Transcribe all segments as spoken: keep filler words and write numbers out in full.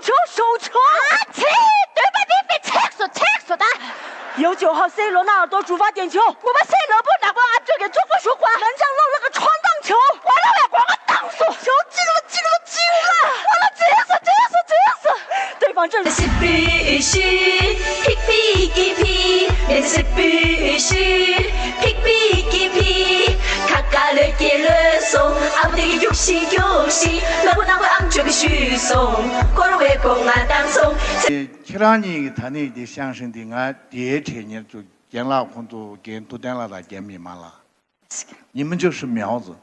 球，手球。啊，切，对吧？你别切死，切死的。有九号C罗纳尔多主罚点球。我们C罗不能帮俺这个中国球馆门将漏了个穿档球。完了，我光个档数。球进了，进了，进了！完了，进了，进了，进了！对方阵容。སི་པི་ཤི་ཕིག་ཕིག་གི་ཕི། ཡེ་སི་པི་ཤི་ཕིག་ཕིག་གི་ཕི། ཁ་ཁ་ལོས་ཀྱི་ལོས་སོང་། ཨ་བུ་དེ་གི་རྒྱུགས་ཤིང་རྒྱུགས་ཤིང་། ལ་བུ་ནག་པོ་ཨམ་ཅོག་གི་ཤུལ་སོང་། འཁོར་བའི་སྒོ་ང་བཏང་སོང་། ཁྱེད་རང་གཉིས་ཀྱི་ད་ནས་ཀྱི་ཤང་ཤིང་འདི་ང་དེའི་གྲས་ཉེར་ཚོ་རྒན་ལགས་ཁོང་ཚོ་རྒན་ཐུབ་བསྟན་ལགས་དང་རྒན་མི་མང་ལགས། 你们就是苗子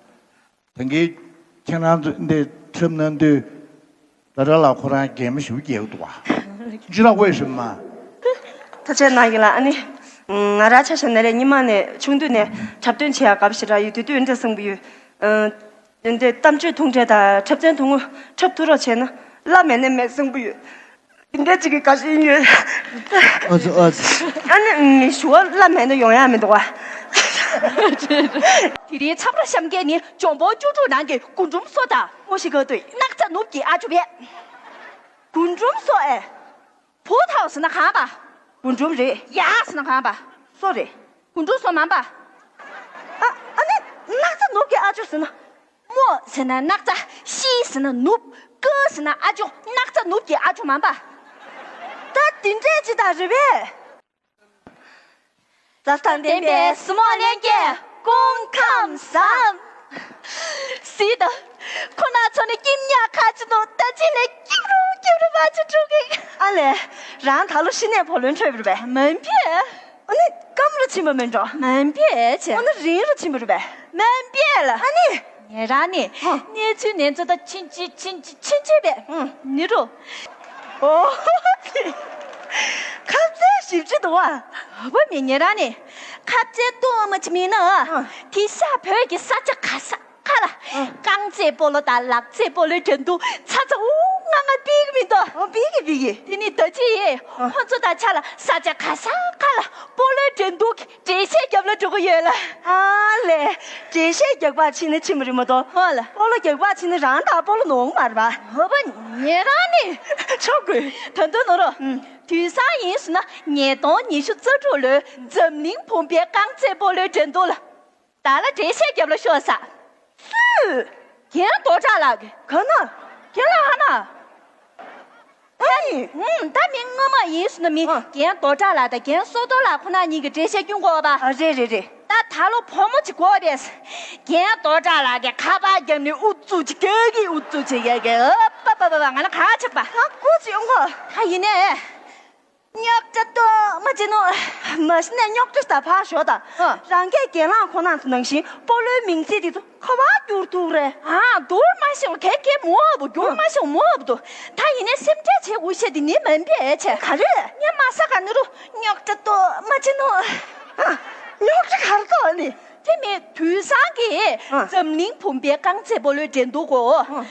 ། དེང་གི་ཁྱེད་རང་ཚོ་འདི་ཁྲིམས་ནང་དུ་ད་ར་ལ་ཁོ་རང་རྒན་མོ་ཞུ་རྒྱལ་འདུག་བ། 你知道为什么吗？ ཐུགས་རྗེ་གནང་གི་ལ། ཨ་ནི་ང་རང་ཆ་བཞག་ན་རེ་ཉི་མ་ནས་ཆུང་དུས་ནས་འཁྲབ་སྟོན་བྱེད་ཡག་དགའ་པོ་ཞེ་དྲག་ཡོད། དུས་དུས་འདྲ་གསུང་གི་ཡོད། འདི་གཏམ་བརྗོད་ཐུང་གྲས་དང་འཁྲབ་ཚན་ཐུང་ངུ་འཁྲབ་ཐུབ་རོགས་བྱས་ན་བླ་མེད་ནས་མེད་གསུང་གི་ཡོད། འདི་འདྲ་ཅིག་གི་དགའ་ཞེན་ཡོད། ཨ་ཙི་ཨ་ཙི། ཨ་ནི་ཞུ་བ་བླ་མེད་ནས་ཡོང་ཡ་མི་འདུག་བ། དེ་རིང་ཚབ་ར་བཤམས་མཁན་ནི་འཇོན་པོ་བཅུ་དྲུག་ནང་གི་རྒུན་འབྲུམ་སོ་དང་མོ་ཞིག་ག་དུས་སྣག་ཚ་ནུབ་ཀྱི་ཨ་ཅོ་བས། རྒུན་འབྲུམ་སོ་ཨེ། བུ་ཐའོ་ཟེར་ན་གང་པ། རྒུན་འབྲུམ་རེད། ཡ་ཟེར་ན་གང་པ། སོ་རེད། རྒུན་འབྲུམ་སོ་མང་པ། ཨ་ཨ་ནི་སྣག་ཚ་ནུབ་ཀྱི་ཨ་ཅོ་ཟེར་ན། མོ་ཟེར་ན་སྣག་ཚ། ཤི་ཟེར་ན་ནུབ། ཀ་ཟེར་ན་ཨ་ཅོ། སྣག་ཚ་ནུབ་ཀྱི་ཨ་ཅོ་མང་པ། ད་དེ་འདྲས་ཅི་ལྟར་རེད་པས། རྩྭ་ཐང་ལྡན་པའི་སྲིན་མོ་ལྷན་རྒྱས་སྐུ་ཁམས་བཟང་། སྲིད་དང་། ཁོ་ན་ཚོ་ནི་སྐྱིབ་ཉག་ཁ་ཅིག་འདུག་ད་ཅི་ལས་སྐྱིབ་རུ་སྐྱིབ་རུ་བ་ཅིག་འགྲོ་གི། ཨ་ལས། རང་ད་ལོ་ཤི་ནས་བུ་ལོན་འཕྲོད་པ་རེད་པས། མིན་པས། ཨ་ནི་སྐམ་རུ་ཕྱིན་པ་མིན་འགྲོ། མིན་པས་ཆེ། ཨ་ནི་རིང་རུ་ཕྱིན་པ་རེད་པས། མིན་པས་ལ། ཨ་ནི། ངེད་རང་ནི་ཧ། གནས་ཚུལ་ནན་ཚོད་ད་ཕྱིན་ཅི་ཕྱིན་ཅི་ཕྱིན་ཅི་བས། ཧུང་། ནི་རུ། ཨོ། ཁ་ཚལ་ཞིབ་ཅི་འདུག་བ། ཨ་བ་མི་ངེད་རང་ནི། ཁ་ཚལ་ཏོ་མ་ཅི་མིན་ན། ཧ། དེ་ཤ་བོད་ཀྱི་ས་ཆ་ག་ས་ཁ་ལ། ཨ། རྐང་རྩེད་སྤོ་ལོ་དང་ལག་རྩེད་སྤོ་ལོའི་འགྲན་བསྡུར་ཚ་ཚ་འུ་ང་ང་ཕིག་མི་འདུག་ཨོ་ཕིག་གི་ཕིག་གི། དེ་ནི་ད་ཅི་ཡིས། ཨ། ཁོ་ཚོ་དང་ཆ་ལ་ས་ཆ་ག་ས་ཁ་ལ་སྤོ་ལོའི་འགྲན་བསྡུར་གྱི་འགྲེལ་བཤད་རྒྱབ་ལ་འགྲོ་གི་ཡོད་ལ། ཨ་ལས། འགྲེལ་བཤད་རྒྱག་པ་ཕྱིན་ན་ཕྱིན་པ་རེད་མ་གཏོགས། ཧོ་ལ། སྤོ་ལོ་རྒྱག་པ་ཕྱིན་ན་རང་དང་སྤོ་ལོ་ནོར་མ་རེད་པ། ཧོ་པ་ཉེ་རང་ནི། ཆོག་གི། ད་དུང་ནོར་རོ། ཨུམ། དུས་སང་ཡིན་སོང་ན་ཉིས་སྟོང་ཉི་ཤུ་རྩ་དྲུག་ལོའི་འཛམ་གླིང་བུམ་པའི་རྐང་རྩེད་སྤོ་ལོའི་འགྲན་བསྡུར་ལ། ད་ལ་འགྲེལ་བཤད་རྒྱབ་ལ་ཤོག་ས། སུ། རྒན་རྡོ་གྲགས་ལགས་ཀྱིས། ག་ན། རྒན་ལགས་ཧ་ན། ཨ་ནི། ཨུམ། ད་མི་སྔོན་མ་ཡིན་སོང་ན་མི། ཨ། རྒན་རྡོ་གྲགས་ལགས་དང་རྒན་བསོད་རྡོར་ལགས་ཁོ་ན་གཉིས་ཀྱིས་འགྲེལ་བཤད་སྐྱོན་དགོས་པ། ཨ་རེད་རེད་རེད། ད་ད་ལོ་བུ་མོ་ཅིག་དགོས་རེད། རྒན་རྡོ་གྲགས་ལགས་ཀྱིས་ཁ་པར་བརྒྱབ་ནས་ཨུ་ཚུགས་ཅིག་རྒྱག་གི་ཨུ་ཚུགས་ཅིག་རྒྱག་གི། ཨ་པ་པ་པ་པ་ང་ལ་ག་ཆགས་པ། ད་སྐུ་ཅིག་ཡོང་གོ། ད་ཡིན་ནས། རྙོག་དྲ་གཏོང་མ་བྱེད་ནོ། མ་གཞི་ནས་རྙོག་དྲ་ད་ཕར་ཞོག་དང་། ཨ། རང་གི་རྒན་ལགས་ཁོང་རྣམ་ཚོ་ནང་བཞིན་སྤོ་ལོའི་མིང་ཚིག་དེ་ཚོ་ག་པར་བསྒྱུར་ཐུབ་རེད། ཨ། བསྒྱུར་མ་ཤེས་པ་གན་གན་མོ་བ་བསྒྱུར་མ་ཤེས་པ་མོ་བ་དུ། ད་ཡིན་ནའི་སེམས་ཁྲལ་བྱེད་དགོས་ཤེས་དེ་ནི་མིན་པས་ཆེ། ག་རེ། ངས་མ་ས་ག་ནི་རུ་རྙོག་དྲ་གཏོང་མ་བྱེད་ནོ། ཨ། རྙོག་དྲ་ག་རེ་གཏོང་ནི། དེ་མིན་དུས་སང་གི། ཨ། འཛམ་གླིང་བུམ་པའི་རྐང་རྩེད་སྤོ་ལོའི་འགྲན་བསྡུར་གོ། ཨ།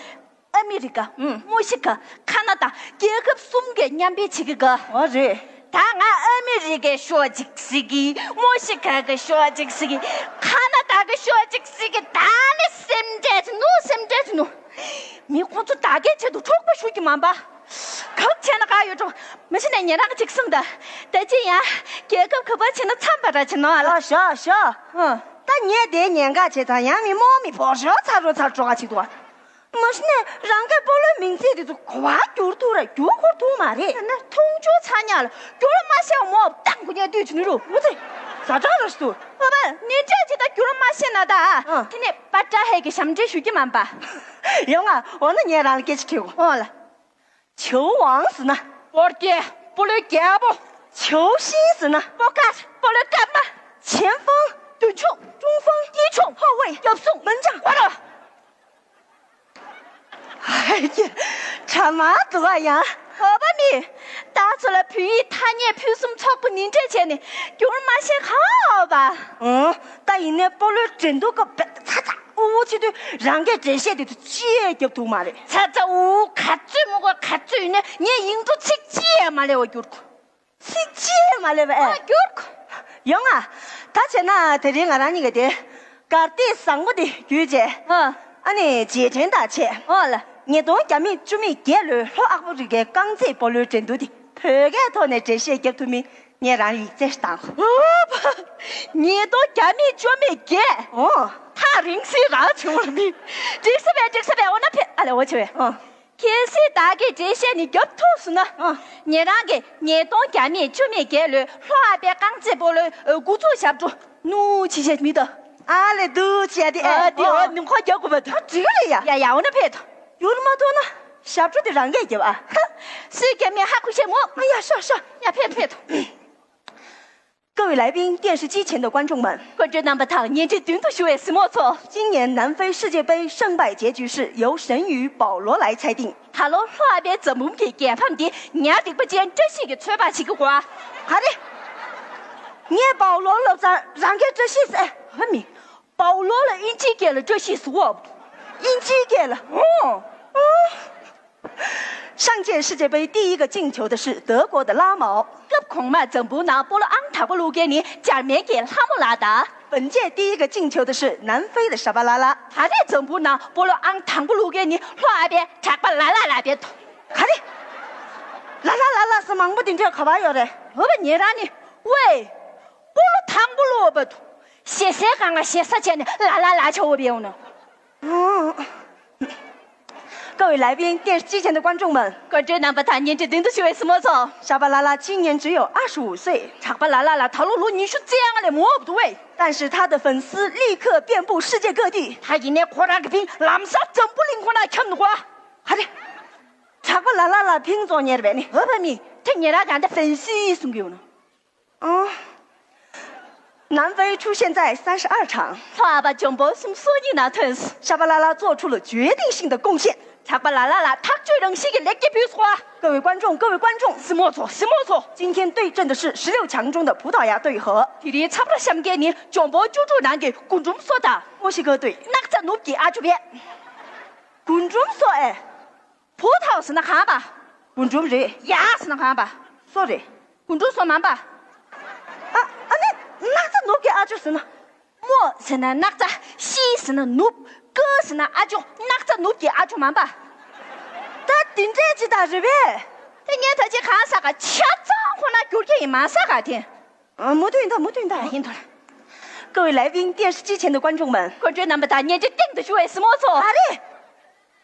ཨ་མི་རི་ཀ། ཨུམ། མོ་ཤི་ཀ། ཁ་ན་ཌ། རྒྱལ་ཁབ་གསུམ་གྱིས་མཉམ་འབྲེལ་བྱེད་ཀྱི་ག། ཨོ་རེད། ད་ང་ཨ་མི་རི་ཀའི་ཤོག་ཅིག་གཟིགས་ཀྱི། མོ་ཤི་ཀ་གི་ཤོག་ཅིག་གཟིགས་ཀྱི། ཁ་ན་ཌ་གི་ཤོག་ཅིག་གཟིགས་ཀྱི། ད་ནི་སེམས་ཁྲལ་ནུ་སེམས་ཁྲལ་ནུ། མི་ཁོང་ཚོ་ད་གའི་ཆེད་དུ་འཕྲོག་པ་ཞུ་གི་མ་པ། ག་བྱས་ན་ག་ཡོད་འགྲོ། མ་གཞི་ནས་ཉེ་རང་གཅིག་གསུངས་ད། ད་ཅི་ཡང་རྒྱལ་ཁབ་ག་པར་ཕྱིན་ན་འཚམས་པ་འདྲ་བྱེད་ནོ་ཨ་ལ། ཨ་ཤ་ཤ། ཨ། ད་ངས་དེ་ཉེན་ཁ་བྱེད་ཙང་ཡང་མི་རྨོངས་མི་བོར་ཞོར་ཚར་རོ་ཚར་འགྲོ་ག་ཅིག་འདུག་ཨ། མ་གཞི་ནས་རང་གི་སྤོ་ལོའི་མིང་ཚིག་དེ་ཚོ་ག་པར་བསྒྱུར་ཐུབ་རེད། བསྒྱུར་ཁུར་ཐུབ་མ་རེད། ཡང་ན་མཐོང་ཆུང་ཚ་ཉག་ལ་བསྒྱུར་མ་ཤེས་མོ་བཏང་གུ་ཉལ་དུས་ཆུ་ནི་རུ། འོ་ཙི། ཟ་ཁྲག་ར་ཞིག་འདུག་ཨ་ཕ་ནི་འདྲ་ཅིག་ད་བསྒྱུར་མ་ཤེས་ན་ད། ཨ། དེ་ནས་པ་ཏྲ་ཧེ་གི་ཞབས་འདྲེན་ཞུ་གི་མ་པ། ཡོང་ང་འོ་ན་ངས་རང་ལ་སྐད་ཆ་དྲིས་གོ། ཨོ་ལ། 球王ཟེར་ན། སྤོ་རྒྱལ། སྤོ་ལོའི་རྒྱལ་པོ། 球星ཟེར་ན། སྤོ་དཀར། སྤོ་ལོའི་སྐར་མ། 前锋། མདུན་ཕྱོགས། 中锋། དཀྱིལ་ཕྱོགས། 后卫། རྒྱབ་སྲུང་། 门将། ཨ་རོ། ཧའི་ཀྱེ། གྲ་མ་དུ་བ་ཡང་། ཨོ་བ་མི། ད་ཚོ་ལ་བོད་ཡིག་ཐ་སྙད་ཕུན་སུམ་ཚོགས་པོ་ནི་འདྲ་བྱས་ནས་བསྒྱུར་མ་ཤེས་ག་ཨོ་བ། ཨང་། ད་ཡིན་ནའི་སྤོ་ལོའི་འགྲན་བསྡུར་སྐབས་ཚ་ཚ་འུར་འུར་བྱེད་དུས་རང་གི་འགྲེལ་བཤད་དེ་ཚོ་ཅི་ཡས་རྒྱབ་ཐུབ་མ་རེད། ཚ་ཚ་འུར་ག་ཚོད་མི་དགོས་ག་ཚོད་ཡིན་ནའི་ངས་ཡིག་འབྲུ་ཚིག་གཅིག་ཡས་མ་ལས་བ་བསྒྱུར་གོ། ཚིག་གཅིག་མ་ལས་པ་ཨེ། ཨ་བསྒྱུར་གོ། ཡོང་ང་། ད་བྱས་ན་དེ་རིང་ང་རང་གཉིས་ཀྱི་དེ། གར་སྟེགས་བཟང་པོ་དེ་བརྒྱུད་བྱས། ཨ། ཨ་ནི་རྗེས་དྲན་དག་བྱས། ཨོ་ལ། ཉིས་སྟོང་བརྒྱ་མེད་བཅུ་མེད་བརྒྱད་ལོའི་ལྷོ་ཨ་ཧྥེ་རི་ཀའི་རྐང་རྩེད་སྤོ་ལོའི་འགྲན་བསྡུར་དེ་བོད་སྐད་ཐོག་ནས་འགྲེལ་བཤད་རྒྱབ་ཐུབ་མིན་ངས་རང་ཡིག་ཚད་ཞིག་བཏང་། ཨོ་ཕ། ཉིས་སྟོང་བརྒྱ་མེད་བཅུ་མེད་བརྒྱད། ཨོ། ཐག་རིང་སྲིད་རང་བྱུང་བ་མིན། འགྲིག་ས་བས་འགྲིག་ས་བས། འོ་ན་ཕེབས་ཨ་ལས། འོ་ཆེ་བས། ཨོ། གལ་སྲིད་བདག་གིས་འགྲེལ་བཤད་ནི་རྒྱབ་ཐུབ་སོང་ན། ཨོ། ཉེ་རང་གིས་ཉིས་སྟོང་བརྒྱ་མེད་བཅུ་མེད་བརྒྱད་ལོའི་ལྷོ་ཨ་ཕའི་རྐང་རྩེད་སྤོ་ལོའི་འགོ་འཛུགས་ཞབས་བྲོ་ནུ་ཆི་ཤེས་མི་དོ། ཨ་ལས་འདུག་བྱས་ཏེ། ཨ་དེ་འོ་ནུ་ཁོ་རྒྱག་དགོས་པ་དོ། ཨ་འགྲིག་གི་རེད་ཡ། ཡ་ཡ། འོ་ན་ཕེབས་དོ། ཡུར་མ་ཐོན་ན་ཞབས་བྲོ་དེ་རང་གིས་རྒྱབ་ཨ། ཧ། སུས་རྒྱབ་མིན་ཧ་གོ་ཤེས་མོ། ཨ་ཡ་ཤོག་ཤོག་ཡ་ཕེབས་ཕེབས་དོ། 各位来宾，电视机前的观众们， 观众རྣམ་པ་དང་བརྙན་འཕྲིན་མདུན་དུ་བཞུགས་པའི་སྲིང་མོ་ཚོ། 今年南非世界杯胜败结局是由神与保罗来裁定。 ད་ལོ་ལྷོ་ཨ་ཕའི་འཛམ་བུམ་གྱི་རྒྱལ་ཕམ་འདི་ཉ་རིག་པ་ཅན་བཀྲ་ཤིས་ཀྱིས་ཚོད་དཔག་བྱེད་ཀྱི་གོ་ཨ། ག་རེ། ངས་པའོ་ལོ་ལབ་ཙང་རང་གིས་བཀྲ་ཤིས་ཟེར། ཧ་མི། པའོ་ལོ་ལ་དབྱིན་ཇིའི་སྐད་ལ་བཀྲ་ཤིས་ཟེར་བ། དབྱིན་ཇིའི་སྐད་ལ། ཨོ། 上届世界杯第一个进球的是德国的拉毛。 སྐབས་གོང་མ་འཛམ་བུའི་ནང་སྤོ་ལོ་ཨང་དང་པོ་བླུགས་མཁན་ནི་འཇར་མན་གྱི་ལྷ་མོ་ལགས་དང་། 本届第一个进球的是南非的沙巴拉拉。 ད་རེས་འཛམ་བུའི་ནང་སྤོ་ལོ་ཨང་དང་པོ་བླུགས་མཁན་ནི་ལྷོ་ཨ་ཕའི་གྲགས་པ་ལ་ལ་ལགས་རེད། ག་རེ། ལ་ལ་ལ་ལ་ཟེར་མང་པོ་དེ་འདྲས་ག་པར་ཡོད་རེད། འོ་བ་ཉེ་རང་ནི། ཝེ། སྤོ་ལོ་དང་པོ་བླུགས་པ་དུ། ཞེ་སའི་སྒང་ལ་ཞེ་ས་བྱས་ནས་ལ་ལ་ལ་ཆ་འོ་བའི་འོ་ན། 各位来宾，电视机前的观众们， 观众རྣམ་པ་དང་བརྙན་འཕྲིན་མདུན་དུ་བཞུགས་པའི་སྲིང་མོ་ཚོ། 沙巴拉拉今年只有二十五岁， གྲགས་པ་ལ་ལ་ལ་ད་ལོ་ལོ་ཉི་ཤུ་རྩ་ལྔ་ལས་མང་བ་འདུག་ཝེ། 但是她的粉丝立刻遍布世界各地。 ད་ཡིན་ནའི་ཁོ་རང་གི་ཕིང་ལམ་སང་འཛམ་བུ་གླིང་ཁོ་ན་ཁྱབ་འདུག་ག་ཧ་རེ། གྲགས་པ་ལ་ལ་ལ་ཕིང་རྫོགས་ཉེར་བས་ནི། འོ་བ་མི། དེ་ཉེ་རང་གང་ད་ཧྥན་སི་གསུང་གི་ཡོད་ན། 南非出现在三十二场。 ལྷོ་ཨ་ཕ་འཇོན་པོ་སུམ་སོ་གཉིས་ནང་ཐོན་སོང་། 沙巴拉拉做出了决定性的贡献。 གྲགས་པ་ལ་ལ་ལ་ཐག་གཅོད་རང་བཞིན་གྱི་ལེགས་སྐྱེས་ཕུལ་སོང་ཨ། 各位观众，各位观众， སྲིང་མོ་ཚོ། སྲིང་མོ་ཚོ། 今天对阵的是十六强中的葡萄牙队和。 དེ་རིང་ཚབ་ར་བཤམས་མཁན་ནི་འཇོན་པོ་བཅུ་དྲུག་ནང་གི་རྒུན་འབྲུམ་སོ་དང་། 墨西哥队。 སྣག་ཚ་ནུབ་ཀྱི་ཨ་ཅོ་བས། རྒུན་འབྲུམ་སོ་ཨེ། 葡萄ཟེར་ན་གང་པ། རྒུན་འབྲུམ་རེད། ཡ་ཟེར་ན་གང་པ། སོ་རེད། རྒུན་འབྲུམ་སོ་མང་པ། ཨ་ཨ་ནི་སྣག་ཚ་ནུབ་ཀྱི་ཨ་ཅོ་ཟེར་ན། 墨ཟེར་ན་སྣག་ཚ། 西ཟེར་ན་ནུབ། 哥ཟེར་ན་ཨ་ཅོ། སྣག་ཚ་ནུབ་ཀྱི་ཨ་ཅོ་མང་པ། ད་དེ་འདྲས་ཅི་ད་རེད་པས། དེ་ངས་ད་ཅི་གང་ཟ་ག་ཆ་ཚང་ཁོ་ན་བསྒྱུར་གྱི་ཡིན་མ་ཟ་ག་དེ། 啊，མུ་མཐུད་ཡིན་ད་མུ་མཐུད་ཡིན་ད། ཡིན་ད། 各位来宾，电视机前的观众们， 观众རྣམ་པ་དང་བརྙན་འཕྲིན་སྟེང་དུ་བཞུགས་པའི་སྲིང་མོ་ཚོ། ཨ་རེ།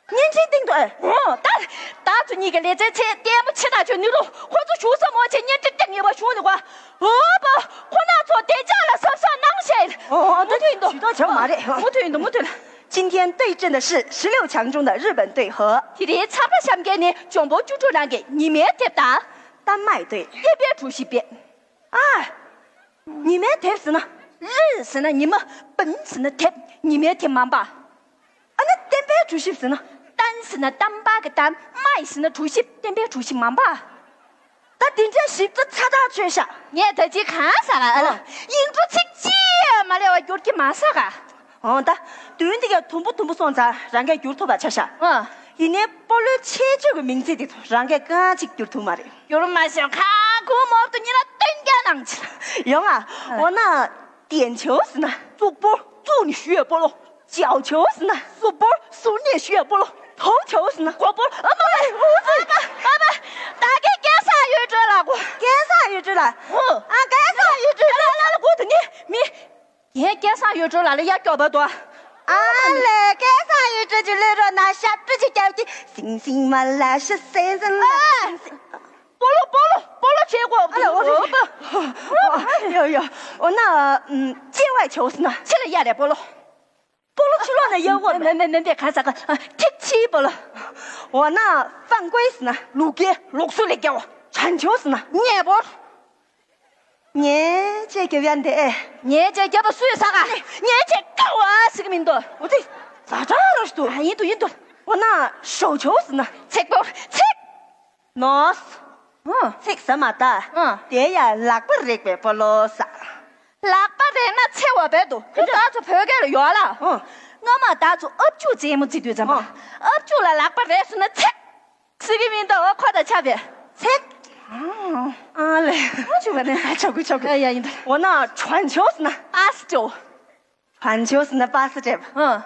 བརྙན་འཕྲིན་སྟེང་དུ་ཨེ། འོ་ད། ད་ཚོ་གཉིས་ཀྱི་ལེ་ཚན་ཚེ་ལྟད་མོ་ཆེ་ན་ཆོ་ནུས་ལོ་ཁོ་ཚོ་བཞུགས་ས་མོ་ཆེ་བརྙན་འཕྲིན་སྟེང་ངེས་པ་བཞུགས་འདུག་ག་འོ་པ། ཁོ་ན་ཚོ་བདེ་འཇགས་ལ་གཟབ་གཟབ་གནང་ཞེས། འོ་འོ་ད་མུ་མཐུད་ཡིན་དོ། ཇུས་གཏོགས་བྱ་བ་མ་རེད། མུ་མཐུད་ཡིན་དོ་མུ་མཐུད་ལ། 今天对阵的是十六强中的日本队和。 དེ་རིང་ཚབ་ར་བཤམས་མཁན་ནི་འཇོན་པོ་བཅུ་དྲུག་ནང་གི་ཉི་མའི་དེབ་དང་། 丹麦队。 ཧེ་པའི་གྲུ་བཞི་པས། ཨ། ཉི་མའི་དེབ་ཟེར་ན། 日ཟེར་ན་ཉི་མ། 本ཟེར་ན་དེབ། ཉི་མའི་དེབ་མང་པ། ཨ་ནི་བསྟན་པའི་གྲུ་བཞི་ཟེར་ན། 丹ཟེར་ན་བསྟན་པ་གི་བསྟན། 麦ཟེར་ན་གྲུ་བཞི། བསྟན་པའི་གྲུ་བཞི་མང་པ། ད་དེ་འདྲ་ཞིབ་ཏུ་ཚ་ཐག་ཆོད་ཤག་ངས་ད་ཅི་གང་ཟ་ག་ཨ་ལ། ཨ། ཡིག་འབྲུ་ཚིག་གཅིག་མ་ལས་བ་བསྒྱུར་གྱི་མ་ཟ་ག་ཨོ་ད། དོན་འདི་ག་དུམ་བུ་དུམ་བུ་སོང་ཙང་རང་གས་བསྒྱུར་ཐུབ་པ་ཆ་ཤག་ཨ། ཡིན་ནའི་སྤོ་ལོའི་ཆེད་སྤྱོད་ཀྱི་མིང་ཚིག་དེ་ཚོ་རང་གས་གང་ཅིག་བསྒྱུར་ཐུབ་མ་རེད། བསྒྱུར་མ་ཤེས་ཁ་ཁུ་མོ་ཏུ་ཉི་ལ་སྟོན་རྒྱ་ནང་ཆེ། ཡོང་ཨ། ཨ། འོ་ན། 点球ཟེར་ན། བཙུགས་སྤོ། བཙུགས་ནས་གཞུ་ཡས་སྤོ་ལོ། 角球ཟེར་ན། བཙུགས་སྤོ། བཙུགས་ནས་གཞུ་ཡས་སྤོ་ལོ། 头球ཟེར་ན། མགོ་སྤོ། ཨ་མ་ལེ། ཨུ་ཙི། ཨ་མ། ཨ་མ། ད་གིན་སྐལ་བཟང་གཡུ་སྒྲོན་ལགས་གོ། སྐལ་བཟང་གཡུ་སྒྲོན་ལགས། ཨོ། ཨ་སྐལ་བཟང་གཡུ་སྒྲོན་ལགས། ལ་ལ་ལ་གོ་དུ་ནི་མི། ངས་སྐལ་བཟང་གཡུ་སྒྲོན་ལགས་ལ་ཡ་སྐྱོ་བ་དོ། ཨ་ལེ་སྐལ་བཟང་གཡུ་སྒྲོན་གྱི་ལུས་རོ་ན་ཞབས་བྲོ་ཅིག་རྒྱབ་ཀྱི། སིང་སིང་མ་ལ་ཤི་སིང་སིང་ལ། ཨ། སིང་སིང་། སྤོ་ལོ་སྤོ་ལོ་སྤོ་ལོ་བྱེད་དགོས། ཨ་ལ་འོ་རེད། ཡོ་ཡོ། འོ་ན་界外球ཟེར་ན། ཕྱི་ལ་གཡར་རེད་སྤོ་ལོ། སྤོ་ལོ་ཕྱི་ལོགས་ནས་གཡར་དགོས། མེ་མེ་མེ་མེ་ག་ས་ག་ཐིག་ཕྱིའི་སྤོ་ལོ། འོ་ན་犯规ཟེར་ན། ལུག་རྒྱལ་ལུག་སུ་ལས་རྒྱལ་བ། 传球ཟེར་ན། ཉེ་སྤོ་ལོ། ཉེ་ཅེས་རྒྱབ་ཡ་འདི་ཨེ། ཉེ་ཅེས་རྒྱབ་པ་སུས་ཟ་ག་ཉེ་ཅེས་ཀ་བ་ཟེར་གི་མིན་འདུག་འོ་དེ་ཛ་དྲག་རོ་ཞིག་འདུག་ཨ་ཡིན་འདུག་ཡིན་འདུག་འོ་ན་手球ཟེར་ན། ཚིག་པོ་ཚིག་ནོ། ཨ། ཚིག་ཟ་མ་ད། ཨ། དེ་ཡ་ལག་པ་རེག་པའི་སྤོ་ལོ་ཟ། ལག་པ་རེག་ན་ཚེ་བ་བས་འདུག་ཁྱོད་ད་ཚོ་བོད་སྐད་ལ་ཡོད་ལ། ཨ། སྔོན་མ་ད་ཚོ་ཨབ་ཅུག་རྩེད་མོ་རྩེ་དུས་ཙམ་པ། ཨ། ཨབ་ཅུག་ལ་ལག་པ་རེག་སོང་ན་ཚིག་ཟེར་གི་མིན་འདུག་ཁོ་དང་ཆ་བས། ཚིག་ཨ། ཨ་ལེ། ཨ་ཅུ་བ་ནས་ཨ་ཆོག་གི་ཆོག་གི་ཨ་ཡ་ཡིན་ད། འོ་ན་传球ཟེར་ན། པ་སི་སྤྲད། 传球ཟེར་ན་པ་སི་སྤྲད་པ། ཨ།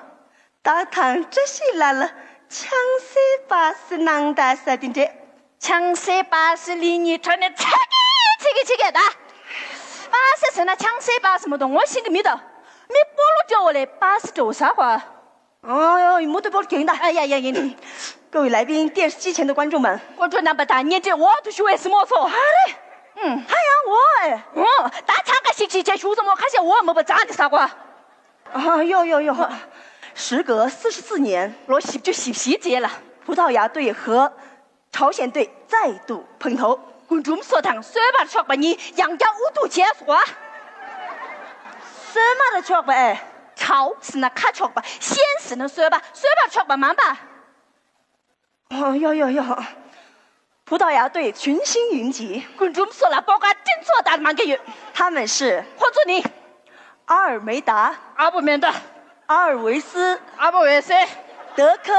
ད་ཐང་བཀྲ་ཤིས་ལ་ལ་ ཆང་སའི་པ་སེ་གནང་ད་ས་དེ་འདྲས། ཆང་སའི་པ་སེ་ལི་ཉི་ཁྲོ་ནས་ཚ་གི་ཚིག་གི་ཚིག་གི་ད། པ་སེ་ཟེར་ན་ཆང་སའི་པ་སེ་མ་གཏོགས་ངོ་ཤེས་གི་མི་ད། མི་སྤོ་ལོ་སྤྲོ་བོ་ལས་པ་སེ་སྤྲོ་བོ་ཟ་གོ། ཨ་ཡོ་མུ་ཏུ་པོར་གྱིན་ད། ཨ་ཡ་ཡ་ཡིན། 各位来宾，电视机前的观众们， སྐུ་མགྲོན་རྣམ་པ་དང་བརྙན་འཕྲིན་འོག་ཏུ་བཞུགས་པའི་སྲིང་མོ་ཚོ། ཨ་རེ། ཨུམ། ཧ་ཡང་འོ་ཨེ། འོ། ད་ཆང་ཁ་ཞིག་ཞིག་བྱས་བཞུགས་སྲིང་མོ་ཁ་ཤས་འོ་མོ་པ་བྱང་ནས་ཟ་གོ། ཨ་ཡོ་ཡོ་ཡོ། 时隔四十四年， ལོ་བཞི་བཅུ་ཞེ་བཞིའི་རྗེས་ལ། 葡萄牙队和朝鲜队再度碰头。 རྒུན་འབྲུམ་སོ་དང་སོལ་བར་ཕྱོགས་པ་གཉིས་ཡང་བསྐྱར་དབུ་ཐུག་བྱས་སོ། སོལ་མར་ཕྱོགས་པ་ཨེ། 朝 ཟེར་ན་ཁ་ཕྱོགས་པ། 鲜 ཟེར་ན་སོལ་བ། སོལ་བར་ཕྱོགས་པ་མང་པ། 哦，哟哟哟，葡萄牙队群星云集。 རྒུན་འབྲུམ་སོ་ལ་སྤོ་ཁ་སྤྲིན་ཚོགས་ལྟར་མང་གི་ཡོད། 他们是 ཁོ་ཚོ་ནི། 阿尔梅达、 ཨ་བོ་མེ་ད། 阿尔维斯、 ཨ་བོ་འོད་ཟེར། 德科、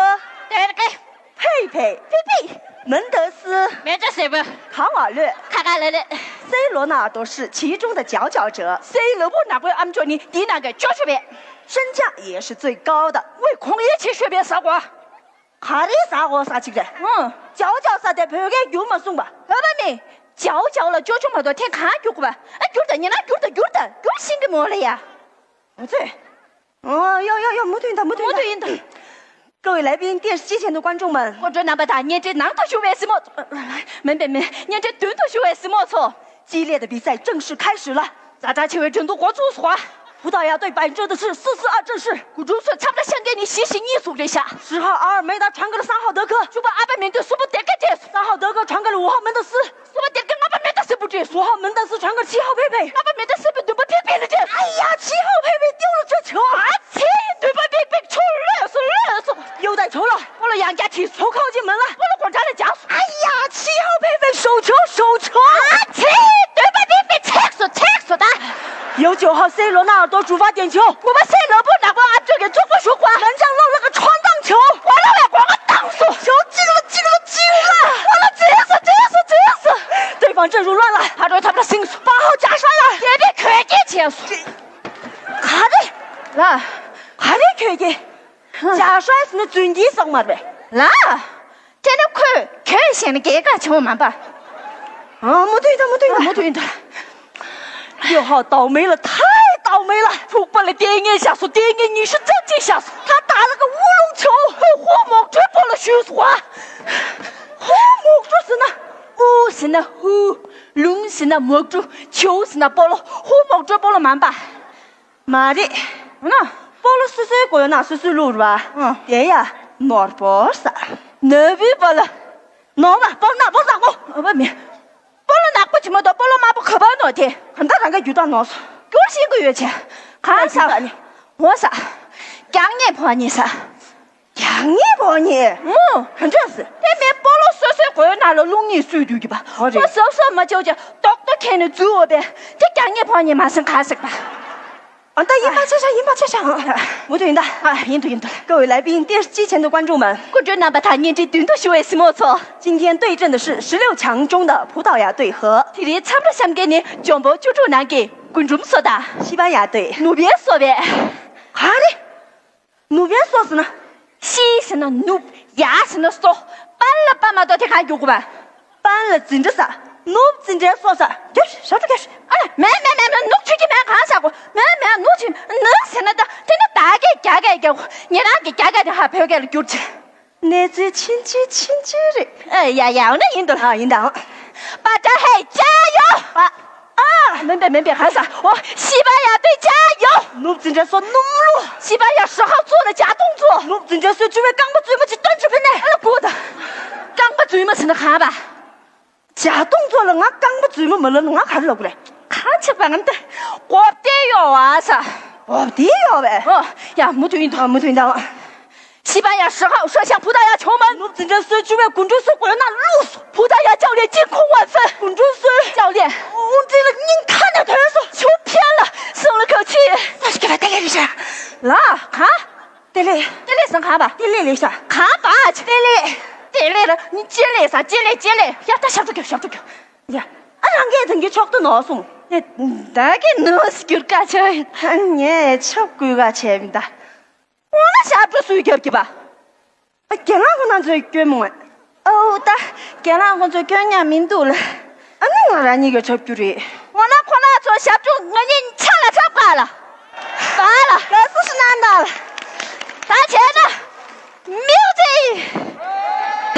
ཏེར་ཀེ། 佩佩、 ཕི་ཕི། 门德斯、 མེ་ད་སེ་བོ། 卡瓦略、 ཁ་ཁ་ལེ་ལེ། C罗纳尔多是其中的佼佼者。 སེ་ལོ་བོ་ནག་པོའི་ཨམ་ཅོག་ནི་དེའི་ནང་གི་ཅོ་ཅོ་བས། 身价也是最高的。 དབུས་གོང་ཡས་ཆེ་ཤོས་པའི་ས་གོ། ག་རེ་ཟ་གོ་ས་ཅིག་རེད། ཨང་། ཅའོ་ཅའོ་ས་དེ་བོད་སྐད་བསྒྱུར་མ་གསུངས་པ། ཨ་བ་མེ། ཅའོ་ཅའོ་ལ་ཅོ་ཅོ་མ་གཏོགས་ཐེངས་གང་བསྒྱུར་དགོས་པ། ཨ་བསྒྱུར་དང་ཉེ་ན་བསྒྱུར་དང་བསྒྱུར་དང་བསྒྱུར་ཤེས་ཀྱི་མོ་ལ་ཡ། ཨོ་ཙེ། ཨོ་ཡོ་ཡོ་ཡོ་མུ་མཐུད་ཡིན་ད་མུ་མཐུད་མུ་མཐུད་ཡིན་ད། 各位来宾，电视机前的观众们， སྐུ་མགྲོན་རྣམ་པ་དང་བརྙན་འཕྲིན་ནང་དུ་བཞུགས་པའི་སྲིང་མོ། མིན་པས་མིན། བརྙན་འཕྲིན་མདུན་དུ་བཞུགས་པའི་སྲིང་མོ་ཚོ། 激烈的比赛正式开始了。 ཛ་དྲག་ཆེ་བའི་འགྲན་བསྡུར་འགོ་ཚུགས་སོ། 葡萄牙队摆阵的是四四二阵势。 རྒུན་འབྲུམ་སོ་མཚམས་རེ་བཤད་མཁན་ནི་བཞི་བཞི་གཉིས་གཟུགས་རེད་ཤག 十号阿尔梅达传给了三号德科。 བཅུ་པ་ཨ་བ་མེ་ད་གསུམ་པ་ཏེར་ཀེ་སྤྲད་སོང་། 三号德科传给了五号门德斯。 གསུམ་པ་ཏེར་ཀེ་ལྔ་པ་མེ་ད་སེ་བོ་སྤྲད་སོང་། 五号门德斯传给了七号佩佩。 ལྔ་པ་མེ་ད་སེ་བོ་བདུན་པ་ཕི་ཕི་ལ་སྤྲད་སོང་། 哎呀，七号佩佩丢了这球。 ཨ་ཙི། བདུན་པ་ཕི་ཕི་ཆུ་ལོས་སོང་ལོས་སོང་། 又带球了。 སྤོ་ལོ་ཡང་བསྐྱར་ཁྲིད་སོང་། 球靠近门了。 སྤོ་ལོ་སྒོ་འགྲམ་ལ་འཇགས་སོང་། 哎呀，七号佩佩手球，手球。 ཨ་ཙི། བདུན་པ་ཕི་ཕི་ཚིག་སོང་ཚིག་སོང་ད། 由九号C罗纳尔多主罚点球。 དགུ་པ་སེ་ལོ་བོ་ནག་པོ་ཨ་ཅོ་གི་ཙོག་པོ་ཞུགས་པ། 门将漏了个穿档球。 སྤོ་ལོ་བས་སྒོ་ང་བཏང་སོང་། 球进了，进了，进了。 སྤོ་ལོ་འཛུལ་སོང་འཛུལ་སོང་འཛུལ་སོང་། 对方阵容乱了。 ཕ་རོལ་འཐབ་ལ་སིང་སོང་། 八号假摔了。 ཏེ་ཏེ་ཁོས་ཀྱི་བྱས་སོང་། ག་རེ། ལ། ག་རེ་ཁོས་ཀྱི། 假摔ཟེར་ན་རྫུན་གྱི་སོག་མ་རེད། ལ། དེ་ནི་ཁོས་ཁྱོད་བཤད་ན་རྒྱལ་ཁ་ཆེ་བ་མ་པ། 啊，མུ་མཐུད་ཡིན་ད་མུ་མཐུད་ཡིན་ད་མུ་མཐུད་ཡིན་ད། 六号倒霉了，太倒霉了。 ཕུག་པ་ལ་ལྟས་ངན་བཞག་སོང་ལྟས་ངན་ཉི་ཤུ་རྩ་གཅིག་བཞག་སོང་། 他打了个乌龙球。 ཧུ་ཧུ་མོག་ཁྲོའི་སྤོ་ལོ་ཞུས་སོང་ཨ། ཧུ་མོག་ཁྲོ་ཟེར་ན། ཨུ་ཟེར་ན་ཧུ། ལུང་ཟེར་ན་མོག་ཁྲོ། ཆུ་ཟེར་ན་སྤོ་ལོ། ཧུ་མོག་ཁྲོའི་སྤོ་ལོ་མ་པ། མ་རེད། ན། སྤོ་ལོ་སོ་སོའི་གོ་ཡོད་ན་སོ་སོའི་བླུགས་རེད་བ། ཨ། དེ་ཡ་ནོར་སྤོ་ས། ནོར་བུའི་སྤོ་ལོ། ནོར་བ་སྤོ་ན་སྤོ་ལོ་ནག་པོ། ཨ་བ་མེ། སྤོ་ལོ་ནག་པོ་ཅིག་མ་གཏོགས་སྤོ་ལོ་དམར་པོ་ག་པར་ནོར་དེ། གང་ལྟར་རང་གི་རྒྱུ་དག་ནོར་སོང་། སྐྱོར་ཤེས་ཀྱི་ཡོད་ཆེ། གང་ས། ཨ་ནི། འོ་ས། རྒྱག་ཉེས་ཕོག་ཉེས་ས། རྒྱག་ཉེས་ཕོག་ཉེས། ཨོ། ག་འདྲ་ཟེར། དེ་མིན་སྤོ་ལོ་སོ་སོའི་གོས་ནང་ལ་རླུང་གཉིས་སུས་བསྡུས་ཀྱི་པ། ཨོ་རེད། ཁོ་སོབ་སོབ་མ་བཅོས་ཀྱི་ཏོག་ཏོ་ཁྱེར་ནས་འཛུལ་འོ་པས། དེ་རྒྱག་ཉེས་ཕོག་ཉེས་མ་ཟིན་ག་ཟིག་པ། ཨ་ད་ཡིན་པ་ཆ་ཆ་ཡིན་པ་ཆ་ཆ། མུ་མཐུད་ཡིན་ད། ཨ་ཡིན་དུ་ཡིན་དུ། 各位来宾，电视机前的观众们， སྐུ་མགྲོན་རྣམ་པ་དང་བརྙན་འཕྲིན་མདུན་དུ་བཞུགས་པའི་སྲིང་མོ་ཚོ། 今天对阵的是十六强中的葡萄牙队和 དེ་རིང་མཚམས་རེ་བཤད་མཁན་ནི་འཇོན་པོ་བཅུ་དྲུག་ནང་གི་རྒུན་འབྲུམ་སོ་དང་། 西班牙队。 ནུབ་ཡའི་སོ་བས། ག་རེ། ནུབ་ཡའི་སོ་ཟེར་ན། ཤི་ཟེར་ན་ནུབ། ཡ་ཟེར་ན་སོ། པན་ལ་པ་མ་གཏོགས་དེ་གང་རྒྱུག་གི་པ། པན་ལ་འཛིན་གྲྭ་ས། ནུབ་འཛིན་གྲྭའི་སོ་ས། རྒྱབ་ཤ་ཤ་ཤ་ཤ། ཨ་མེ་མེ་མེ་མེ་ནུབ་ཆུ་གི་མེ་གང་ས་གོ། མེ་མེ་ནུབ་ཆུ་ནུབ་ཟེར་ན་ད་དེ་ནི་ད་གེ་རྒྱ་གེ་རྒྱ་གོ། ཉེ་རང་གི་རྒྱ་གེ་དེ་ཧ་བོད་སྐད་ལ་བསྒྱུར་ཆེ། གནས་ཚུལ་ཕྱིན་ཅི་ཕྱིན་ཅི་རེད། ཨེ་ཡ་ཡ་འོ་ན་ཡིན་འདུག་ཨ་ཡིན་ད། པ་ཏྲ་ཧེ་ཅ་ཡོ། པ། ཨ། མིན་པས་མིན་པས་གང་ས། འོ། 西班牙队加油། ནུབ་འཛིན་གྲྭ་སོ་སྣུམ་བླུགས། 西班牙十号做了假动作。 ནུབ་འཛིན་གྲྭ་སོའི་བཅུ་པའི་རྐང་པ་རྫུན་མ་ཅིག་སྟོན་ཆོག་པས་ནས། ཨ་ལ་གོ་ད། རྐང་པ་རྫུན་མ་ཟེར་ན་གང་པ། 假动作ལ་ང་རྐང་པ་རྫུན་མ་མ་ལབ་ན་ང་ག་རེ་ལབ་དགོས་རེད། གང་ཆགས་པ་ང་འདི། གོ་བདེ་ཡོད་བ་ས། གོ་བདེ་ཡོད་བས། ཨོ། ཡ་མུ་མཐུད་ཡིན་ད། ཨ་མུ་མཐུད་ཡིན་ད། 西班牙十号射向葡萄牙球门。 ནུབ་འཛིན་གྲྭ་སོའི་བཅུ་པས་རྒུན་འབྲུམ་སོའི་གོས་ནང་བླུགས་སོང་། 葡萄牙教练惊恐万分。 རྒུན་འབྲུམ་སོའི་教练། དབུ་འཛིན་ལ་སྙིང་ཁ་ནས་དོན་སོང་། 球偏了，松了口气。 ས་ཞིག་ག་བ་དེ་ལས་རེད་ཤག་ལ་ག་དེ་ལས། དེ་ལས་སང་ག་བ། དེ་ལས་ལས་ཤག་ག་བ་ཅི། དེ་ལས། དེ་ལས་ལ་ནི་ཅེ་ལས་ས་ཅེ་ལས་ཅེ་ལས། ཡ་ད་ཞབས་ཏོ་རྒྱོབ་ཞབས་ཏོ་རྒྱོབ། ཡ། ཨ་རང་གིས་དེང་གི་ཕྱོགས་ཏུ་ནོར་སོང་། ཡ། ད་གི་ནོར་སི་གྱུར་ཀ་ཆོ་ཡིན། ཨ་ངས་ཆབ་བསྐུལ་ག་བྱས་མི་ད། འོ་ན་ཞབས་བྲོ་སུས་རྒྱབ་ཀྱི་པ། ཨ། རྒན་ལགས་ཁོ་རང་ཚོས་སྐྱོན་མོང་ངས། ཨོ་ད། རྒན་ལགས་ཁོ་ཚོས་སྐྱོན་ཉག་མི་འདུག་ལ། ཨ་ནི་ང་རང་ཉིད་ཀྱིས་འཁྲབ་རྒྱུ་རེད། འོ་ན་ཁོ་རང་ཚོ་ཞབས་བྲོ་ང་གཉིས་ཆ་ལ་འཁྲབ་ག་ལ། ག་ལ། ལགས་སོ་ཞུ་གནང་དང་ལ། ད་བྱས་ན། Music!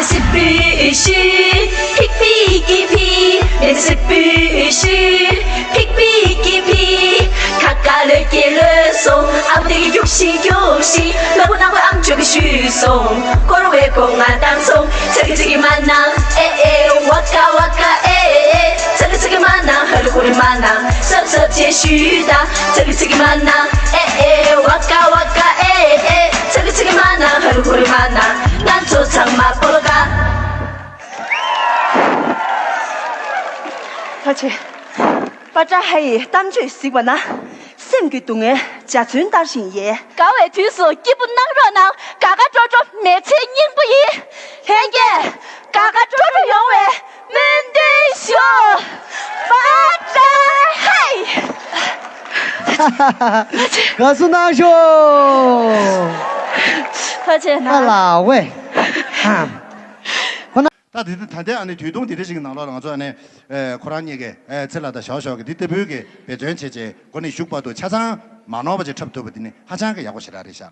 སི་པི་ཤི། ཕིག་ཕིག་གི་ཕི། ཡེ་སི་པི་ཤི། ཕིག་ཕིག་གི་ཕི། ཁ་ཁ་ལོས་ཀྱི་ལོས་སོང་། ཨ་བུ་དེ་གི་རྒྱུག་ཤིང་རྒྱུག་ཤིང་། ལ་བུ་ནག་པོ་ཨམ་ཅོག་གི་ཤུལ་སོང་། སྐོར་བའི་སྒོ་ང་བཏང་སོང་། ཚ་གི་ཚ་གི་མ་ན་ཨེ་ཨེ། ཝ་ཀ་ཝ་ཀ་ཨེ་ཨེ། ཚ་གི་ཚ་གི་མ་ན་ཧ་རི་ཧུ་རི་མ་ན་སབ་སབ་ཅེས་ཞུས་དང་། ཚ་གི་ཚ་གི་མ་ན་ཨེ་ཨེ། ཝ་ཀ་ཝ་ཀ་ཨེ་ཨེ། ཚ་གི་ཚ་གི་མ་ན་ཧ་རི་ཧུ་རི་མ་ན་ང་ཚོ་ཚང་མ་སྤོ་ལོ་ཀ། ཕ་ཆེ། པ་ཏྲ་ཧ་ཡི་གཏམ་བརྗོད་གཟིགས་པ་ན། སེམས་ཀྱི་སྡུག་བསྔལ་འཇའ་ཚོན་ལྟར་བཞིན་ཡལ། དགའ་བའི་དུས་སུ་སྐྱིད་པོ་གནང་རོགས་གནང་། དགའ་དགའ་སྤྲོ་སྤྲོ་མི་ཚེའི་སྙིང་པོ་ཡིན། ལྷན་རྒྱས་དགའ་དགའ་སྤྲོ་སྤྲོ་ཡོང་བའི་སྨོན་འདུན་ཞུ། པ་ཏྲ་ཧའི། དགའ་བསུ་གནང་ཤོག་ཕ་ཆེ་ན། ཨ་ལ་ཝེ། ད་དེ་ད་ལྟའི་ཨ་ནི་དུས་ཐུང་དེ་འདྲ་ཞིག་གི་ནང་ལོགས་ལ་ང་ཚོ་ཨ་ནི་ཨེ་ཁོ་རང་གཉིས་ཀྱི་ཨེ་ཚེ་ལགས་དང་ཞའོ་ཞའོ་གི་འདི་ལྟ་བུའི་གི་འབད་བརྩོན་བྱས་རྗེས་འགོ་ནས་མཇུག་བར་དུ་ཆ་ཚང་མ་ནོར་བ་ཅིག་འཁྲབ་ཐུབ་པ་འདི་ནི་ཧ་ཅང་གི་ཡག་པོ་ཞེ་དྲག་རེད་ཤག་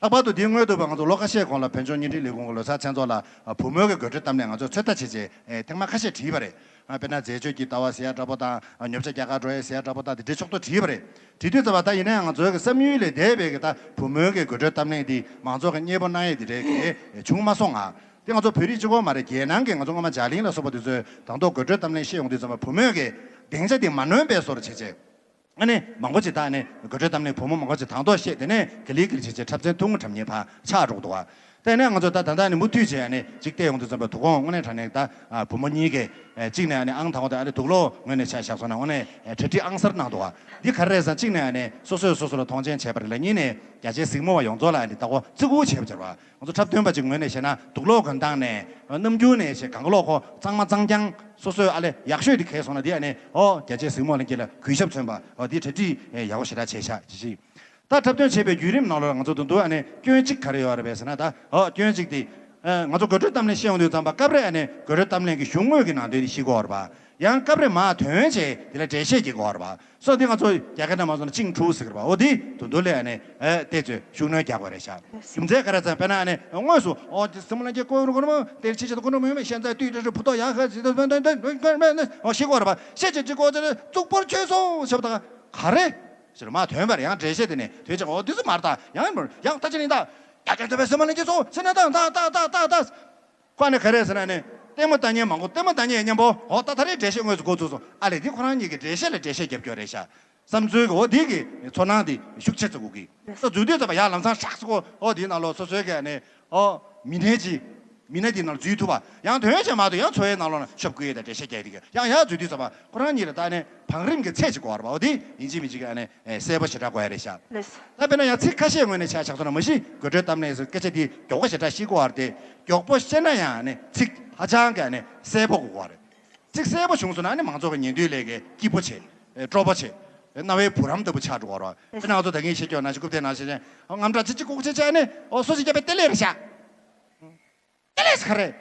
ལྷག་པར་དུ་འདིའི་སྔོན་དུ་བ་ང་ཚོ་ལོ་ཁ་ཤས་གོང་ལ་བོད་ལྗོངས་བརྙན་འཕྲིན་ལས་ཁུངས་ཀྱི་ལོ་གསར་མཚན་ཚོགས་ལ་བུ་མོའི་གི་དགོད་བྲོའི་གཏམ་གླེང་ང་ཚོས་ཚོད་ལྟ་བྱས་རྗེས་ཨེ་ཐེངས་མ་ཁ་ཤས་བྲིས་པ་རེད། དཔེར་ན་འཛད་སྤྱོད་ཀྱི་ལྟ་བ་ཟེར་ཡ་འདྲ་པོ་དང་ཉོ་ཆ་རྒྱག་གར་འགྲོ་ཡ་ཟེར་ཡ་འདྲ་པོ་དང་དེ་འདྲའི་ཕྱོགས་གཏོགས་བྲིས་པ་རེད། བྲིས་དུས་ཙམ་པ་ད་ཡིན་ན་ཡང་ང་ཚོའི་གི་བསམ་ཡུལ་ལས་འདས་པའི་གི་ད་བུ་མོའི་གི་དགོད་བྲོའི་གཏམ་གླེང་འདི་མང་ཚོགས་ཀྱི་མཉེས་པོ་གནང་ཡས་འདི་འདྲའི་གི་བྱུང་མ་སོང་ང་། དེ་ང་ཚོ་བོད་རིགས་གཅིག་པོ་མ་རེད། རྒྱལ་ནང་གི་ང་ཚོ་སྔོན་མ་འཇར་གླིང་ལ་སོགས་པ་དེ་ཚོས་དང་ཐོག་དགོད་བྲོའི་གཏམ་གླེང་བཤད་ཡོང་དུས་ཙམ་པ་བུ་མོའི་གི་སྡིངས་ཆ་དེ་མ་ནོན་པའི་བཟོ་འདྲ་བྱས་བྱས། ཨ་ནི་མང་པོ་ཅིག་ད་ཨ་ནི་དགོད་བྲོའི་གཏམ་གླེང་བུ་མོ་མང་པོ་ཅིག་དང་ཐོག་བཤད། དེ་ནས་ག་ལེ་ག་ལེ་བྱས་བྱས་འཁྲབ་ཚན་ཐུང་ངུ་འཁྲབ་མཁན་ཕར་ཆགས་འགྲོ་གི་འདུག་བ། དེ་ནས་ང་ཚོ་ད་ད་ལྟ་ཨ་ནི་མུ་མཐུད་བྱས་ཨ་ནི་ཅིག་བལྟས་ཡོང་དུས་ཙམ་པ་དོ་དགོང་དངོས་གནས་དྲང་གནས་ད་བུ་མོ་གཉིས་ཀས་གཅིག་ནས་ཨ་ནི་ཨང་དང་པོ་དེ་ཨ་ནི་དུག་ལོག་ངོས་ནས་ཆ་བཞག་སོང་ན་དངོས་གནས་གྲ་སྒྲིག་ཨང་གསར་གནང་འདུག་བ། འདི་ག་རེ་རེད་ཟེར་ན་གཅིག་ནས་ཨ་ནི་སོ་སོས་སོ་སོ་ལ་མཐོང་ཆེན་བྱས་པ་རེད་ལ། གཉིས་ནས་རྒྱ་ཆེའི་གཟིགས་མོ་བ་ཡོངས་རྫོགས་ལ་ཨ་ནི་ད་གོ་བརྩི་བཀུར་བྱས་པ་འདྲ་བ། ང་ཚོ་འཁྲབ་སྟོན་པ་ཅིག་ངོས་ནས་བཤད་ན་དུག་ལོག་གོན་སྟངས་ནས་ནམ་རྒྱུན་ནས་བྱས་གང་ག་ལོག་ཁོ་གཙང་མ་གཙང་རྐྱང་སོ་སོས་ཨ་ལས་ཡག་ཤོས་དེ་གས་སོང་ན་དེ་ཨ་ནི་ཨོ་རྒྱ་ཆེའི་གཟིགས་མོ་ལྷན་རྒྱས་ལ་གུས་ཞབས་མཚོན་པ་ཨོ་དེ་གྲ་སྒྲིག་ཡག་པོ་ཞེ་དྲག་བྱས་ཤག་ཅི་ཞིག་ད་འཁྲབ་སྟོན་བྱེད་པའི་བརྒྱུད་རིམ་ནང་ལོགས་ང་ཚོ་དུ་འདུག་ཨ་ནི་སྐྱོན་གཅིག་ག་རེ་ཡོད་རེད་པས་ཟེར་ན། ད་ཨོ་སྐྱོན་གཅིག་དེ་ང་ཚོ་དགོད་བྲོའི་གཏམ་གླེང་བཤད་ཡོང་དུས་ཙམ་པ་སྐབས་རེ་ཨ་ནི་དགོད་བྲོའི་གཏམ་གླེང་གི་གཞུང་དངོས་ཀྱི་ནང་དོན་དེ་ཤེས་དགོས་རེད་པ། ཡང་སྐབས་རེ་མར་ཐོན་བྱས་དེ་ལ་འགྲེལ་བཤད་རྒྱག་དགོས་རེད་པ། སོ་དེ་ང་ཚོ་རྒྱ་སྐད་ནང་མ་སོང་ན་ཅིང་ཁྲུའུ་ཟེར་གི་རེད་པ། འོ་དེ་དོན་དུ་ལས་ཨ་ནི་ཨེ་བལྟས་ཚོད་ཤུགས་སྣོན་རྒྱག་དགོས་རེད་ཤག་རྒྱུ་མཚན་ག་རེ་ཟེར་ན་དཔེར་ན་ཨ་ནི་དངོས་སུ་ཨོ་དེ་སྲིན་མོ་ལྷན་རྒྱས་ཀོ་རུ་ཀོ་རུ་མོ་དེར་ཆེ་ཆེ་དང་ཀོ་རུ་མོ་མེ་ཤན་ཙའི་དུས་དེ་རུ་བུ་ཏོ་ཡང་ཧ་ཟི་དང་ཟོན་དོན་དོན་ཨོ་ཤི་གོ་ར་པ་ཤེ་ཆེ་ཆེ་གོ་ཚེ་གཙུག་པོར་ཆོས་སོ་ཞབས་དང་ག་རེ་ཟེར་མ་ཐོན་པར་ཡང་འགྲེལ་བཤད་དེ་ནས་དོན་ཆེ་ཨོ་དུས་སུ་མར་ད་ཡང་ཡང་ད་ཅི་ནི་ད་རྒྱ་ཀྱང་ཐོབ་པའི་སྲིན་མོ་ལྷན་རྒྱས་སོ་ཟེར་ན་ད་ད་ད་ད་ད་ད། ཁོ་ཨ་ནི་ག་རེ་ཟེར་ན་ནི་ལྟད་མོ་ལྟ་མཁན་མང་པོ་ལྟད་མོ་ལྟ་མཁན་མཉམ་པོ་འོ་ད་ད་རེས་འགྲེལ་བཤད་དངོས་སུ་འགོ་ཚུགས་སོང་། ཨ་ལས་འདི་ཁོ་རང་གཉིས་ཀྱི་འགྲེལ་བཤད་ལ་འགྲེལ་བཤད་རྒྱབ་སྐྱོར་རེད་ཤག་བསམ་ཚུལ་གྱི་འོ་འདི་གི་ཚོར་སྣང་འདི་ཤུགས་ཆེ་ཚ་གུ་གི་ད་འཛུལ་དུས་ཙམ་པ་ཡར་ལམ་སང་ཧྲག་སེ་ཁོ་འོ་འདིའི་ནང་ལོགས་སོ་སོའི་གི་ཨ་ནི་འོ་མི་སྣའི་ཅི་མི་སྣ་འདིའི་ནང་ལ་འཛུལ་ཐུབ་པ་ཡང་དོན་བྱས་མ་གཏོགས་ཡང་འཚོ་བའི་ནང་ལོགས་ན་ཤོབ་ཀུ་ཡེ་དང་འགྲེལ་བཤད་རྒྱག་འདི་གི་ཡང་ཡར་འཛུལ་དུས་ཙམ་པ་ཁོ་རང་གཉིས་ལ་ད་ཨ་ནི་བང་རིམ་གྱི་ཚད་ཅིག་གོ་བ་རེད་པ། འོ་འདི་ཡིན་གཅིག་མིན་གཅིག་གི་ཨ་ནི་ཨེ་གསལ་པོ་ཞེ་དྲག་གོ་ཡ་རེད་ཤག་ལེས། ད་དཔེར་ན་ཡང་ཚིག་ཁ་ཤས་ངོས་ནས་ཆ་བཞག་སོང་ན་མ་གཞི་དགོད་བྲོའི་གཏམ་གླེང་སྐད་ཆ་འདི་མགྱོགས་པོ་ཞེ་དྲག་ཤེས་དགོས་པ་རེད་དེ། མགྱོགས་པོ་བཤད་ན་ཡང་ནི་ཚིག་ཧ་ཅང་གི་ནི་གསལ་པོ་དགོས་པ་རེད། ཚིག་གསལ་པོ་བྱུང་སོང་ན་ནི་མང་ཚོགས་ཀྱི་ཉན་དུས་ལས་ཀའི་སྐྱིད་པོ་བྱེད། ཨེ་སྤྲོ་པོ་བྱེད། ཨེ་རྣ་བའི་བུ་རམ་ལྟ་བུ་ཆགས་འགྲོ་བ་རེད། དཔེར་ན་ང་ཚོ་ད་གིན་བཤད་ཀྱོག་ནང་བཞིན་རྐུབ་སྟེགས་ནང་བཞིན་ཨོ་རྔམ་སྐྲག་ཅི་ཅི་ལྐོག་ཅི་ཅི་ནི་ཨོ་སོ་སོ་རྒྱབ་པའི་ལྟེ་ལེ་རེད་ཤག་ལྟེ་ལེ་ཟེར་ག་རེ།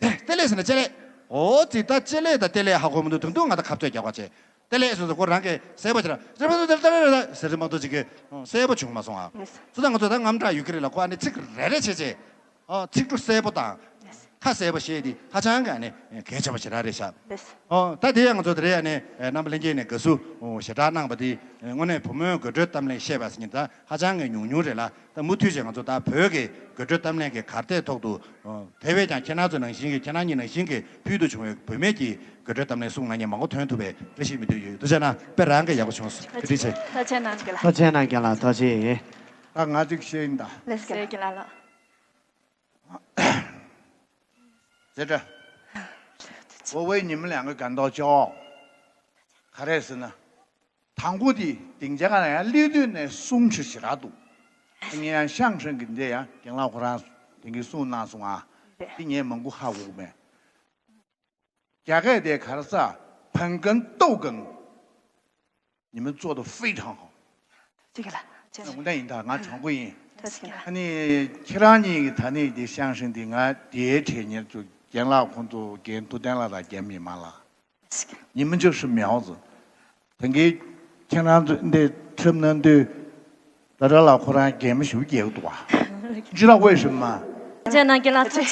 ལྟེ་ལེ་ཟེར་ན་ལྕེ་ལེ། འོ་ཙི་ད་ལྕེ་ལེ་དང་ལྟེ་ལེ་ཧ་གོ་མི་འདུག་དུང་དུང་ང་ད་ཁ་རྩོད་རྒྱག་པ་བྱས། ལྟེ་ལེ་ཟེར་ཚོ་ཁོ་རང་གི་གསལ་པོ་བྱེད་ར་ཟེར་བ་ཟེར་ལྟེ་ལེ་ཟེར་མ་གཏོགས་ཅིག་གི་གསལ་པོ་བྱུང་མ་སོང་ཨ། ཙི་ད་ང་ཚོ་ད་རྔམ་སྐྲག་ཡོད་ཀྱི་རེད་ལ་ཁོ་ཨ་ནི་ཚིག་རེ་རེ་བྱས་བྱས། ཨ་ཚིག་འབྲུ་གསལ་པོ་དང་། ཁ་གསལ་པོ་བཤད་དེ་ཧ་ཅང་གི་ཨ་ནི་གལ་ཆེ་བ་ཞེ་དྲག་རེད་ཤག་ཨོ་ད་དེ་ཡང་ང་ཚོ་དེ་རེད་ཨ་ནི་རྣམ་པ་ལྷན་རྒྱས་ནས་དགའ་བསུ་ཞེ་དྲག་གནང་པ་དེ་དངོས་གནས་བུ་མོའི་དགོད་བྲོའི་གཏམ་གླེང་བཤད་པ་ཟེར་མཁན་ད་ཧ་ཅང་གི་ཉུང་ཉུང་རེད་ལ། ད་མུ་མཐུད་བྱས་ང་ཚོ་ད་བོད་ཀྱི་དགོད་བྲོའི་གཏམ་གླེང་གི་གར་སྟེགས་ཐོག་ཏུ་དེ་བས་ཀྱང་ཁྱེད་རང་ཚོ་ནང་བཞིན་གྱི་ཁྱེད་རང་གཉིས་ནང་བཞིན་གྱི་ཕུལ་དུ་བྱུང་བའི་བུད་མེད་ཀྱི་དགོད་བྲོའི་གཏམ་གླེང་གསུང་ང་ཉེ་མང་པོ་ཐོན་ཐུབ་པའི་བཀྲ་ཤིས་སྨོན་འདུན་ཡོད། ཐུགས་རྗེ་གནང་། དཔེ་རང་གི་ཡག་པོ་བྱུང་སོང་། ཐུགས་རྗེ་ཆེ། ཐུགས་རྗེ་གནང་རྒན་ལགས། ཐུགས་རྗེ་གནང་རྒན་ལགས་ཐུགས་རྗེ་ཆེ། ད་ང་ཅིག་བཤད་ཡིན་ད། ལགས་སོ་རྒན་ལགས་ལགས། ཟེར་འདྲ། 我为你们两个感到骄傲། ག་རེ་ཟེར་ན། དང་པོ་དེ་སྡིངས་ཆ་སྒང་ལ་ཡང་སླེབས་དུས་ནས་གསུང་ཆུ་ཞེ་དྲག་འདུག་ངས་ཡང་ཤང་ཧྲན་གྱི་འདི་ཡང་རྒན་ལགས་ཁོ་རང་དེང་གི་གསུང་གནང་སོང་ཨ། འདི་ངས་མང་པོ་ཧ་གོ་གི་མེད། རྒྱ་སྐད་དེ་ག་རེ་ཟ། 捧哏斗哏། 你们做得非常好། 这个了，这个。 ང་ད་ཡིན་ད་ང་དྲང་པོ་ཡིན། ཨ་ནི་ཁྱེད་རང་གཉིས་ཀྱི་ད་ནི་དེ་ཤང་ཧྲིང་དེ་ང་དེའི་གྲས་ཉེར་ཚོ་རྒན་ལགས་ཁོང་ཚོ་རྒན་ཐུབ་བསྟན་ལགས་དང་རྒན་མི་མང་ལགས། 你们就是苗子。དེང་གི་ཁྱེད་རང་ཚོ་འདི་ཁྲིམས་ནང་དུ་ད་ར་ལ་ཁོ་རང་རྒན་མོ་ཞིག་རྒྱལ་འདུག་བ། ཅི་ལ་ཝེ་ཧྲི་མ། ཐུགས་རྗེ་གནང་རྒན་ལགས། ཐུགས་